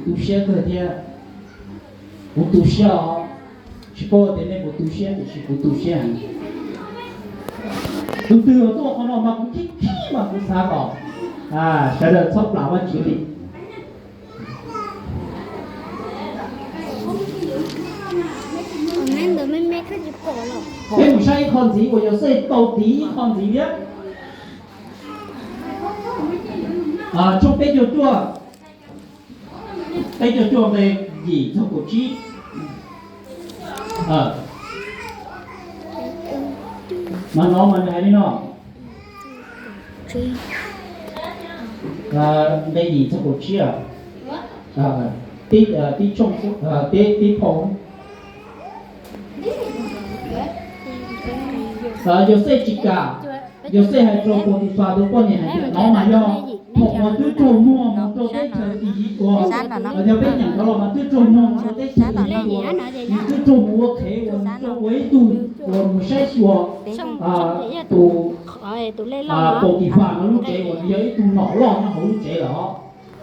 Tu siab kawg thiab. Kuv tu siab os, tsis paub tias nej puas tu siab tiam sis kuv tu siab heev. Tus twg los tuaj qhov no mas kuv khib khib mas kuv xav kom sawv daws txhob plam Vajtswv li. Peb mus saib ib qho ntxiv uas Yauxej tau tiv ib qho ntxiv thiab. Tshooj peb caug cuaj, peb caug cuaj nqe yim txog kaum tsib. Mas no mas nws hais li no, nqe yim txog kaum tsib, tib, tib tshooj, tib, tib phau. Yauxej tsis kam. Yauxej hais rau Pautifas tus poj niam hais tias, no mas yog thaum uas twb raug muag mus rau teb chaws Iziv uas yog peb nyeem ntawd los mas twb raug muag mus rau teb chaws Iziv uas nws twb raug mus ua qhev uas nws raug ua ib tug uas mus saib xyuas tus Pautifas no lub tsev uas nws yog ib tug nom loj nyob hauv lub tsev lawm.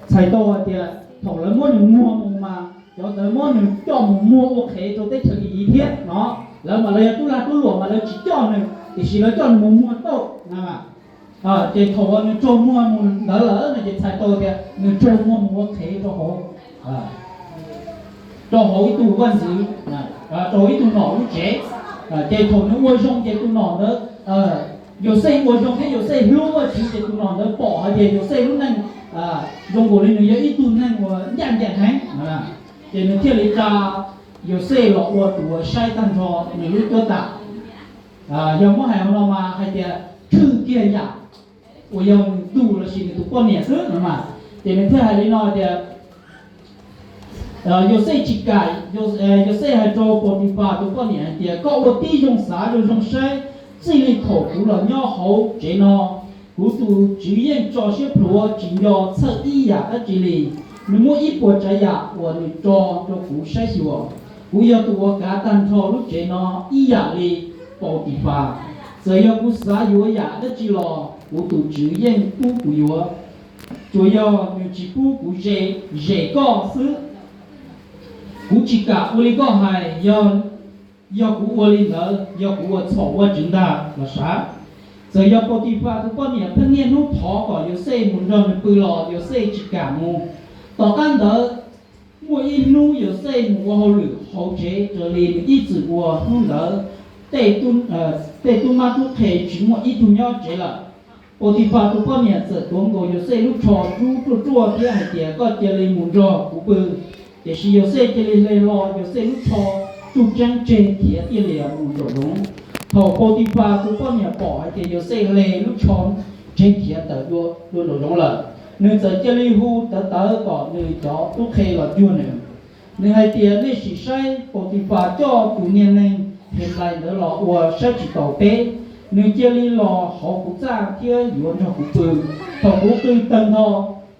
Txhais tau hais tias thaum lawv muab nws muag mus mas cov ntawd muab nws coj mus muag ua qhev rau teb chaws Iziv thiab no. Lawv mas lawv yog tub lag tub luam mas lawv tsis coj nws, tiam sis lawv coj nws mus muag tauj. Ces thaum uas nws raug muag mus ntawd lawm no ces txhais tau tias nws raug muag mus ua qhev rau hauv, rau hauv ib tug vaj ntxwv, rau hauv ib tug nom lub tsev. Ces thaum nws ua zoo ces tus nom ntawd, Yauxej ua zoo thiab Yauxej hlub Vajtswv ces tus nom ntawd pom hais tias Yauxej lub neej zoo nkaus li nws yog ib tug neeg uas ncaj ncees heev, ces nws thiaj li tsa Yauxej los ua tus uas saib tag nrho nws lub cuab tam. Yog muab hais hauv no mas hais tias tshwj kiag yam uas yog nws tug lossis nws tus poj niam xwb no mas, ces nws thiaj hais li no tias, Yauxej tsis kam. Yauxej hais rau Pautifas tus poj niam hais tias, koj ua tib zoo xav zoo zoo saib, txij li thaum kuv los nyob hauv tsev no, kuv tus tswv yeej tso siab plhuav tsis nco txhawj ib yam dab tsi li. Nws muab ib puas tsav yam uas nws tso rau kuv saib xyuas. Kuv yog tus uas kav tag nrho lub tsev no ib yam li Pautifas. Txawm yog kuv xav yuav yam dab tsi los kuv tus tswv yeej pub kuv yuav, tsuas yog nws tsis pub kuv zes koj xwb. Kuv tsis kam ua li koj hais, yog kuv ua li ntawd yog kuv ua txhaum Vajtswv ntag los sav. Txawm yog Pautifas tus poj niam pheej niaj hnub thov kom Yauxej mus nrog nws pw los Yauxej tsis kam mus. Tom qab ntawd muaj ib hnub Yauxej mus ua hauj lwm hauv tsev raws li nws ib txwm ua hnub ntawd, tej tub mab tub qhe tsis muaj ib tug nyob tsev lawm. Pautifas tus poj niam txawm tuav nkaus Yauxej lub tsho rub ruaj ruaj thiab hais tias, koj cia li mus nrog kuv pw. Tiam sis Yauxej cia li hle hlo Yauxej lub tsho tsuj tseeb tseg khiav tiaj lias mus nraum zoov. Thaum Pautifas tus poj niam pom hais tias Yauxej hle lub tsho tseg khiav tawm dua nraum zoov lawm, nws txawm cia li hu tawv tawv kom nws cov tub qhe los cuag nws. Nws hais tias, nej sim saib, Pautifas coj tus niag neeg Henplais ntawd los ua saib tsis taus peb. Nws cia li los hauv kuv txaj thiab yuav nrog kuv pw. Thaum kuv qw tawg nto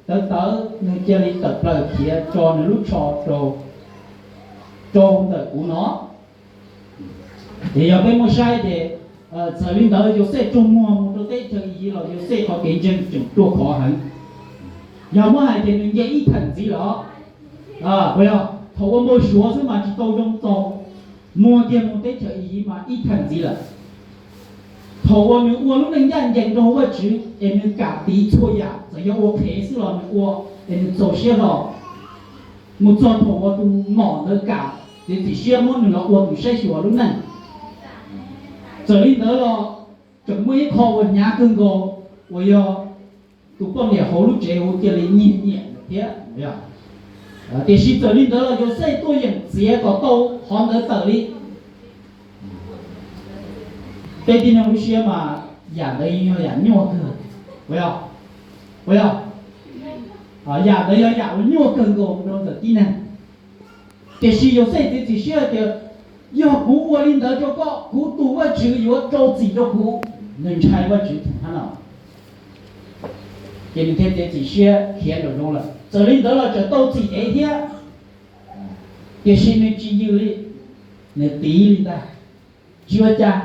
tawv tawv, nws cia li tawm plaws khiav tso nws lub tsho rau ntawm kuv no. Ces yog peb muaj saib ces, txawm li ntawd Yauxej raug muag mus rau teb chaws Iziv los Yauxej qhov kev ntseeg tseem ruaj khov heev. Yog muab hais tias nws nce ib theem ntxiv lawm, puas yog? Thaum ua npau suav xwb mas tsis tau zoo txaus, muag kiag mus teb chaws Iziv mas ib theem ntxiv lawm. Thaum uas nws ua lub neej ncaj ncees rau hauv Vajtswv es nws kam tiv txhua yam, txawm yog ua qhev xwb los nws ua, es nws txaus siab hlo mus txog thaum uas tus nom ntawd kam txiav txim siab muab nws los ua tus saib xyuas lub neej. Txawm li ntawd los tseem muaj ib qho uas hnyav kawg nkaus uas yog tus poj niam hauv lub tsev hu cia li nyiag nyiam thiab. Tiam sis txawm li ntawd los Yauxej tuaj yeem txiav kom tau qhov ntawd tawm li. Peb tib neeg lub siab mas yam ntawd yog yam nyuaj kawg, puas yog? Yam ntawd yog yam uas nyuaj kawg nkaus rau ntawm tib neeg. Tiam sis Yauxej txiav txim siab tias, yog kuv ua li ntawd rau koj, kuv tus Vajtswv yuav rau txim rau kuv. Nws ntshai Vajtswv thaum hab no, ces nws thiaj txiav txim siab khiav nraum zoov lawm. Txawm li ntawd los tseem tau txim dev thiab, tiam sis nws tsis yws li, nws tiv li ntag, tsis ua cas,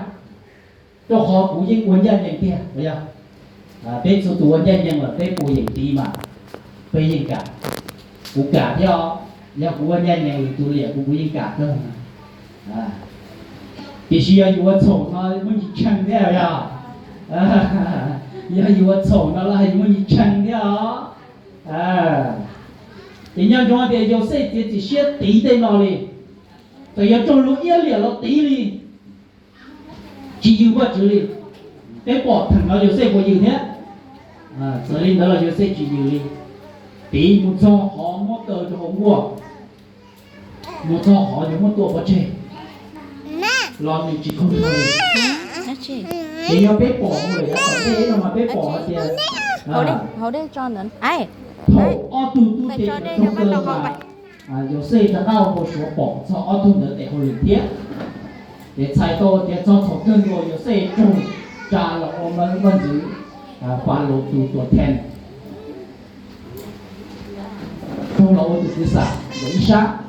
rau qhov kuv yeej ua ncaj ncees tiag, puas yog? Peb txhua tus ua ncaj ncees los peb puas yeem tiv mas, peb yeej kam. Kuv kam thiab os, yog kuv ua ncaj ncees lwm tus liam kuv, kuv yeej kam kawg. Tiam sis yog yus ua txhaum no muaj ntsis tshee thiab yog, yog yus ua txhaum no los yus muaj ntsis tshee thiab os. Ces nco ntsoov tias Yauxej txiav txim siab tiv tej no li, txawm yog raug luag iab liam los tiv li, tsis yws Vajtswv li. Peb pom theem no Yauxej puas yws thiab? Txawm li ntawd los Yauxej tsis yws li. Tiv mus txog qhov muab kaw rau hauv nkuaj, mus txog qhov yuav muab tua pov tseg los nws tsis khoom li. Ces yog peb pom mus lawm yav tom ntej no mas peb pom hais tias thaum ob tug tub ceev ntawd raug kaw mas Yauxej rov qab ua npau suav pom txog ob tug ntawd tes hauj lwm thiab. Ces txhais tau tias txog thaum kawg nkaus Yauxej raug tsa los ua vaj ntxwv Falaus tus tuam theej, raug los ua tus kwv xam ntawm ib sab.